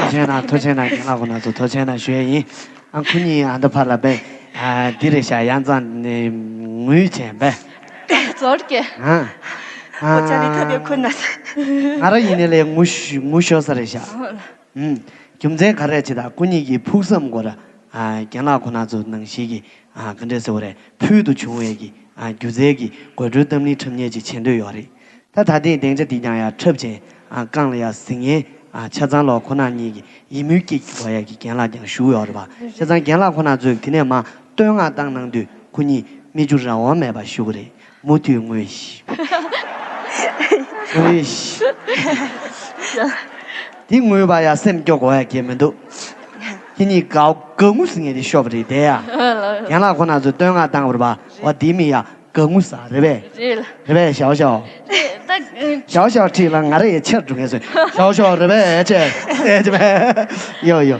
རྗེ། ཐུགས་རྗེ་གནང་། ཐུགས་རྗེ་གནང་། རྒན་ལགས་ཁོ་ན་ཚོ་ཐུགས་རྗེ་གནང་ཞུ་ཡ་ཡིན། ཨ་ཁུ་གཉིས་ཨ་མདའ་ཕར་ལ་པས། ཨ་འདི་རེད་ཤག་ཡང་ཙང་ནས་ངུས་བྱས་པས། ཛོར་གྱི། ཨ། ཨ། ཁོ་ཅག་ནི་ཐབས་ཡོད་ཁུ་ན། ང་ར་ཡིན་ནའི་ལས་ངུ་ཤ་ངུ་ཤོར་ས་རེད་ཤག་ཨུམ། རྒྱུ་མཚན་ག་རེ་ཆེ་ད་སྐུ་ཉིད་ཀྱི་ཕུགས་བསམ་སྐོར་ཨ་རྒན་ལགས་ཁོ་ན་ཚོ་ནང་བཞིན་གྱི་ཨ་ག་འདྲས་ཟེར་བ་རེད། ཕུལ་དུ་བྱུང་བའི་གི་ཨ་སྒྱུ་རྩལ་གྱི་དགོད་བྲོའི་གཏམ་གླེང་འཁྲབ་མཁན་ཅིག་བྱེད་འདོད་ཡོད་རེད། ད་ད་ཐེངས་སྡིངས་ཆ་འདི་ཀྱང་ཡ་འཁྲབ་བྱས་ཨ་རྐང་ལ་ཡ་གཟིགས་མཁན་ཨ་ཆ་ཚང་ལོ་ཁོ་ན་གཉིས་ཀྱི་ཡིད་སྨོན་སྐྱེ་གི་གོ་ཡ་གི་རྒན་ལགས་ཀྱང་བཞུགས་ཡོད་རེད་པ། བྱས་ཙང་རྒན་ལགས་ཁོ་ན་ཚོས་དེ་ནས་མ་བསྟོད་བསྔགས་བཏང་གནང་དུས་ཁོ་གཉིས་མིག་ཆུ་རང་དབང་མེད་པ་བཞུགས་རེད། མུ་མཐུད་ངུས་ཤིག་ངུས་ཤིག་དེ་ངུས་པ་ཡ་སེམས་སྐྱོ་གོ་ཡ་གི་མི་འདུག་ཁྱེད་གཉིས་དགའ་དགའ་ངུ་ཟེར་མཁན་དེ་ཤོར་བ་རེད་དེ་ཡ། རྒན་ལགས་ཁོ་ན་ཚོས་བསྟོད་བསྔགས་བཏང་བ་རེད་པ། འོ་དེ་མི་ཡ་དགའ་ངུ་ཟ་རེད་པས། རེད་ལ། རེད་པས་ཞའོ་ཞའོ། རེད་ད། ཞའོ་ཞའོ་ཁྲིད་ལ་ང་རེ་ཡ་ཆེར་འགྲོ་མཁན་ཚོས་ཞའོ་ཞའོ་རེད་པས་ཅེས་ཨེ་ཅེ་པས་ཡོ་ཡོ།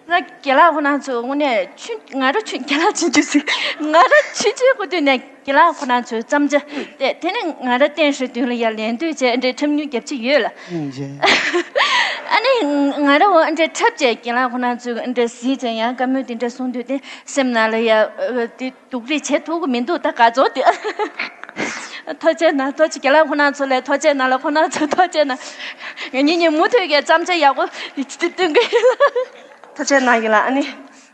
ད་རྒན་ལགས་ཁོ་ན་ཚོ་དངོས་གནས་ཆུ་ང་ར་ཆུ་རྒན་ལགས་ཆུང་ཆུང་ཟིག་ང་ར་ཆུང་ཆུང་གོ་དུས་ནས་རྒན་ལགས་ཁོ་ན་ཚོའི་བརྩམས་བྱ་དེ་དེ་ནི་ང་ར་བསྟན་ཧྲི་དུས་ལ་ཡར་ལན་འདུས་བྱས་འདྲའི་འཁྲབ་མྱོང་རྒྱབ་ཀྱི་ཡོད་ལ། ཨ་ནི་ང་ར་འོ་འདྲའི་འཁྲབ་བྱས་རྒན་ལགས་ཁོ་ན་ཚོས་འདྲ་གཟིགས་བྱས་ཡང་བཀའ་མོལ་དེ་འདྲ་གསུང་དུས་དེ་སེམས་ནང་ལ་ཡ་དེ་སྡུག་རུས་བྱེད་ཐུབ་ཀྱི་མི་འདུག་ད་ག་ཚོད་དེ། ཐུགས་རྗེ་གནང་། ཐུགས་རྗེ་རྒན་ལགས་ཁོ་ན་ཚོ་ལ་ཐུགས་རྗེ་གནང་ལ་ཁོ་ན་ཚོ་ཐུགས་རྗེ་གནང་། ངེད་གཉིས་གཉིས་མུ་མཐུད་ཀྱི་བརྩམས་བྱ་ཡག་པོ་སྟོན་གི་ཡོད། ཐུགས་རྗེ་གནང་གི་ལ་ཨ་ནི།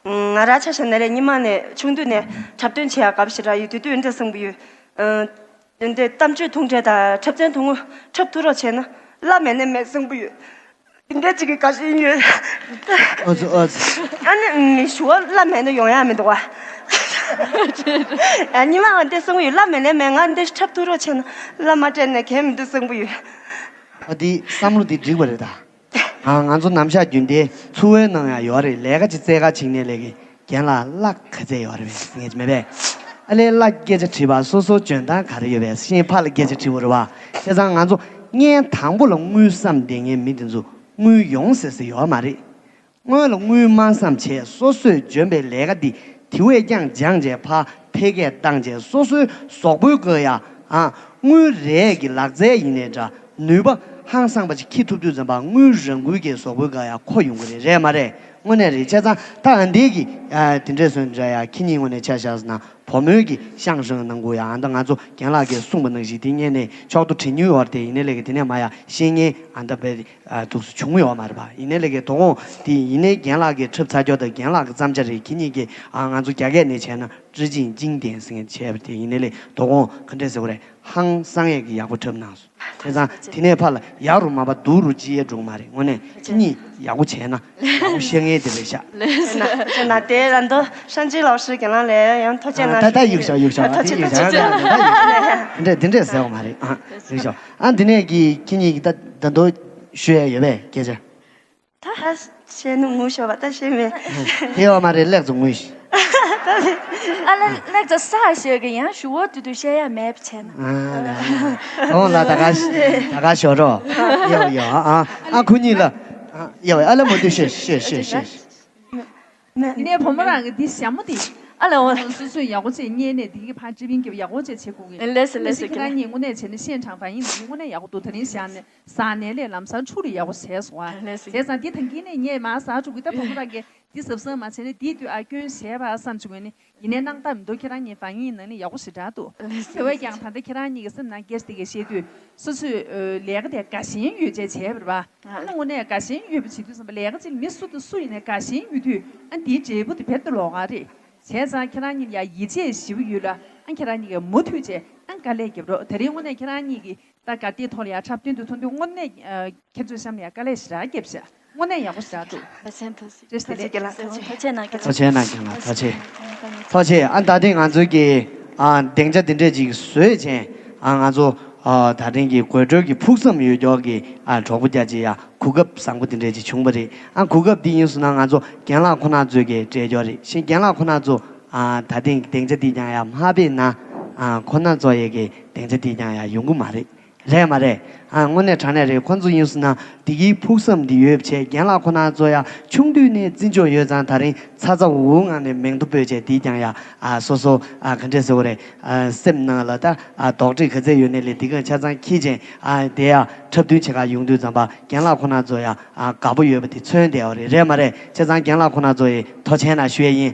ང་རང་ཆ་བཞག་ན་རེད་སྔོན་མ་ནས་ཆུང་དུས་ནས་འཁྲབ་སྟོན་བྱེད་ཡག་དགའ་པོ་ཞེ་དྲག་ཡོད་དུས་དུས་འདྲ་གསུང་གི་ཡོད། འདི་གཏམ་བརྗོད་ཐུང་གྲས་དང་འཁྲབ་ཚན་ཐུང་ངུ་འཁྲབ་ཐུབ་རོགས་བྱས་ན་བླ་མེད་ནས་མེད་གསུང་གི་ཡོད། དེ་འདྲ་ཅིག་གི་དགའ་ཞེན་ཡོད། ཨོ་ཙི་ཨོ་ཙི། ཨ་ནི་ཞུ་བ་བླ་མེད་ནས་ཡོང་ཡག་མི་འདུག་བ། ཨ་ཉི་མ་ང་འདི་གསུང་གི་ཡོད། བླ་མེད་ནས་མེད། ང་འདི་འཁྲབ་ཐུབ་རོགས་བྱས་ན་བླ་མ་སྤྲད་ནས་གལ་མི་འདུག་གསུང་གི་ཡོད། ཨ་འདི་བསམ་བློ་འདི་འགྲིག་པ་རེད་ད། ང་ང་ཚོ་ནམ་ཞག་རྒྱུན་ལྡན་འཚོ་བའི་ནང་ཡང་ཡོད་རེད། ལས་ཀ་ཅིག་བཙལ་ག་ཕྱིན་ནས་ལས་ཀའི་རྒན་ལགས་གླ་ག་ཚད་ཡོད་རེད་པས་ཟེར་མཁན་ཅིག་མེད་པས། ཨ་ལས་གླ་སྐད་ཆ་དྲིས་པ་སོ་སོ་འཇོན་ཐང་ག་རེ་ཡོད་པས་ཤེས་ཕ་ལ་སྐད་ཆ་དྲིས་པ་རེད་པ། བྱས་ཙང་ང་ཚོ་བརྙན་དང་པོ་ལ་དངུལ་བསམ་བསྡད་མཁན་མི་དེ་ཚོ་དངུལ་ཡོང་ཟེར་ཟེར་ཡོད་མ་རེད། སྔོན་ལ་དངུལ་མ་བསམ་བྱས་སོ་སོས་འཇོན་པའི་ལས་ཀ་འདི་དེ་བས་ཀྱང་སྦྱངས་བྱས་ཕར་འཕེལ་རྒྱས་བཏང་བྱས་སོ་སོའི་གཟུགས་པོའི་སྒང་ཡ། ཨ། དངུལ་རེད་ཀྱི་ལག་རྩལ་ཡིན་ནའི་འདྲ་ནུས་པ་ཧང་སངས་པ་ཅིག་འཁྱེར་ཐུབ་དུས་ཙམ་པ་དངུལ་རང་འགུལ་གྱིས་གཟུགས་པོའི་སྒང་ཡ་འཁོར་ཡོང་གི་རེད་རེད་མ་རེད། དངོས་གནས་རེད། བྱས་ཙང་ད་ཨ་འདི་གི་ཨ་དེ་འདྲས་སོང་འདྲ་ཡ་ཁྱེད་གཉིས་དངོས་གནས་ཆ་བཞག་ཟེར་ན་བུ་མོའི་གི་ཤང་ཧྲིང་ནང་གུ་ཡ་ཨ་ད་ང་ཚོ་རྒན་ལགས་ཀྱིས་གསུངས་པ་ནང་བཞིན་དེ་སྔོན་ནས་ཕྱོགས་བསྡུ་བྲིས་མྱོང་ཡོད་རེད་དེ། ཡིན་ནའི་ལས་ཀྱི་དེ་ནས་མ་ཡ་ཤེས་མཁན་ཨ་ད་བས། ཨ་ཐུགས་སུ་བྱུང་ཡོད་མ་རེད་པ། ཡིན་ནའི་ལས་ཀའི་དོ་དགོང་དེ་ཡིན་ནའི་རྒན་ལགས་ཀྱི་འཁྲབ་ཚར་རྒྱུ་དང་རྒན་ལགས་ཀྱི་བརྩམས་བྱ་རེད། ཁྱེད་གཉིས་ཀྱིས་ཨ་ང་ཚོ་རྒྱ་སྐད་ནས་བྱས་ན་ཀྲི་ཅིང་ཅིང་ཏན་ཟེར་མཁན་བྱས་པ་དེ་ཡིན་ནའི་ལས་དོ་དགོང་ག་འདྲས་ཟེར་བ་རེད། ཧང་སང་ཡས་ཀྱི་ཡག་པོ་འཁྲབ་གནང་སོང་། བྱས་ཙང་དེ་ནས་ཕར་ལ་ཡག་རུ་མ་པ་སྡུག་རུ་ཅི་ཡས་འགྲོ་གི་མ་རེད། དངོས་གནས་ཁྱེད་གཉིས་ཡག་པོ་བྱས་ན་ཡག་པོ་ཤེས་མཁན་དེ་རེད་ཤག་ལགས་སོ། ན་དེ་ར་འདོ་ཧྲན་ཅི་ལའོ་ཧྲི་རྒན་ལགས་ལས་ཡང་ཐུགས་རྗེ་ཨ་གནང་ད་ད་ཞུ་ཡུག་ཤག་ཡུག་ཤག་ཨ་ཐུགས་རྗེ་ཡུག་ཤག་ཐུགས་རྗེ་ད་ཡུག་ཤག་འདྲ་འདི་འདྲས་ཟེར་བ་མ་རེད། ཨ་ཡུག་ཤག་ཨ་འདི་ནས་ཀྱི་ཁྱེད་གཉིས་ཀྱི་ད་ད་འདོ་ཞུ་ཡས་ཡོད་པས་སྐད་ཆ། ད་བཤད་ནུ་ངུ་ཤོར་བ་ད་བཤད་མེད། དེ་ཡོད་མ་རེད། ལེགས་སོ་ངུས་ཤིག་ཨ་ལ་ལེགས་སོ་ས་ཞོད་གི་ཡང་ཞུ་བོ་དུ་དུ་བཤད་ཡ་མེད་པ་བྱས་ན། ཨ་ལ་ཨོ་ལ་ད་ག་ད་ག་ཞོ་རོ། ཡོ་ཡོ་ཨ་ཨ་ཁུ་གཉིས་ལ་ཨ་ཡོ་ཨ་ལ་མོ་དུ་ཤེས་ཤེས་ཤེས་ཤེས། དེ་ནས་བུ་མོ་རང་གི་འདི་ཞྭ་མོ་དེ། ཨ་ལ་འོ། སོ་སོས་ཡག་པོ་བྱས་རྙེད་ནས་དེ་གི་ཕར་ཅི་པིན་གྱི་ཡག་པོ་བྱས་བྱེད་དགོས་གི། ལེ་སི་ལེ་སི་ཁྱེད་རང་གཉིས་དངོས་གནས་བྱས་ནས་ཤེས་དྲང་བ་ཡིན་ནི་དངོས་གནས་ཡག་པོ་འདུག་ད་རིང་བཞག་ནས་ཟ་ནས་ལས་ལམ་སང་ཕྲུ་རུ་ཡག་པོ་བྱས་སོང་ཨ། ལེ་སི། བྱས་ཙང་འདི་ཐང་གི་ནས་ངས་མ་ཟ་ཕྲུ་གི་ད་བུ་མོ་རང་གི་འདི་ཟབ་ཟབ་མ་བྱས་ནས་འདི་དུས་ཨ་སྐྱོན་བྱས་པ་བསམ་བྱུང་ནི་ཡིན་ནའི་སྣང་དག་མི་འདུག་ཁྱེད་རང་གཉིས་བ་ཡིན་ནང་ནས་ཡག་པོ་ཞེ་དྲག་འདུག་དེ་བས་ཀྱང་ད་ལྟ་ཁྱེད་རང་གཉིས་ཀྱི་སེམས་ནང་སྐད་ཆ་དེ་གས་བཤད་དུས་སོ་སོས་ལས་ཀ་དེ་དགའ་ཞེན་ཡོད་བྱས་བྱས་པ་རེད་པ། ཨ་ནི་དངོས་གནས་དགའ་ཞེན་ཡོད་པ་བྱེད་དུས་ཙམ་པ་ལས་ཀ་ཅིག་མི་སུ་དང་སུ་ཡིན་ནའི་དགའ་ཞེན་ཡོད་དུས་ཨ་འདིའི་འབྲས་བུ་དེ་བེད་དུ་ལོག་ག་རེད། བྱས་ཙང་ཁྱེད་རང་གཉིས་ལ་ཡ་ཡིད་ཆེས་ཞེ་པོ་ཡོད་ལ་ཨ་ཁྱེད་རང་གཉིས་ཀྱིས་མུ་མཐུད་བྱས་ཨ་དཀའ་ལས་རྒྱབ་རོགས། དེ་རིང་དངོས་གནས་ཁྱེད་རང་གཉིས་ཀྱིས་ད་ག་དེའི་ཐོག་ལ་ཡ་འཁྲབ་སྟོན་དུ་ཐོན་དུས་དངོས་གནས་ཁྱེད་ཚོའི་གཤམ་ལ་ཡ་དཀའ་ལས་ཞེ་དྲག་རྒྱབ་ཤག་དངོས་གནས་ཡག་པོ་ཞེ་དྲག་འདུག་ཐུགས་རྗེ་ཆེ། ཐུགས་རྗེ་ཆེ། ཐུགས་རྗེ་གནང་རྒན་ལགས། ཐུགས་རྗེ་ཆེ། ཐུགས་རྗེ་ཆེ། ཨ་ད་ཐེངས་ང་ཚོའི་གི་ཨ་སྡིངས་ཆ་འདི་འདྲས་ཅིག་བཟོས་བྱས་ཨ་ང་ཚོ་ཨ་ད་ཐེངས་ཀྱི་དགོད་བྲོའི་གི་ཕུགས་བསམ་ཡོད་ཀྱོག་གི་ཨ་གྲོགས་པོ་རྒྱ་ཆེ་ཡ་གོ་སྐབས་བཟང་པོ་འདི་འདྲས་ཅིག་བྱུང་བ་རེད། ཨ་གོ་སྐབས་འདི་ཡིན་སོང་ན་ང་ཚོ་རྒན་ལགས་ཁོ་ན་ཚོའི་གི་སྤྲད་ཀྱོག་རེད། ཤིང་རྒན་ལགས་ཁོ་ན་ཚོ་ཨ་ད་ཐེངས་སྡིངས་ཆ་འདི་ཀྱང་ཡ་མ་ཕེབས་ན་ཨ་ཁོ་ན་ཚོ་ཡི་གི་སྡིངས་ཆ་འདི་ཀྱང་ཡ་ཡོང་གི་མ་རེད། རེད་མ་རེད། ཨ་དངོས་གནས་དྲང་གནས་རེད། ཁོ་ཚོ་ཡིན་སོང་ན་དེ་གའི་ཕུགས་བསམ་འདི་ཡོད་བྱས། རྒན་ལགས་ཁོ་ན་ཚོ་ཡ་ཆུང་དུས་ནས་བརྩི་འཇོག་ཡོད་ཙང་། ད་རིང་ཚ་ཚ་འུར་འུར་ངང་ནས་མིང་ཐོ་འབོད་བྱས་དེ་ཀྱང་ཡ་ཨ་སོ་སོ་ཨ་ག་འདྲས་ཟེར་བ་རེད། ཨ་སེམས་ནང་ལ་ད་ཨ་དོགས་འདྲི་ག་ཚད་ཡོད་ནའི་ལས་དེ་ག་ཆ་ཚང་འཁྱེར་བྱས་ཨ་དེ་ཡ་འཁྲབ་སྟོན་བྱེད་ག་ཡོང་དུས་ཙམ་པ་རྒན་ལགས་ཁོ་ན་ཚོ་ཡ་ཨ་དགའ་པོ་ཡོད་པ་དེ་མཚོན་བསྡད་པ་རེད། རེད་མ་རེད། བྱས་ཙང་རྒན་ལགས་ཁོ་ན་ཚོ་ཡི་ཐུགས་རྗེ་གནང་ཞུ་ཡས་ཡིན།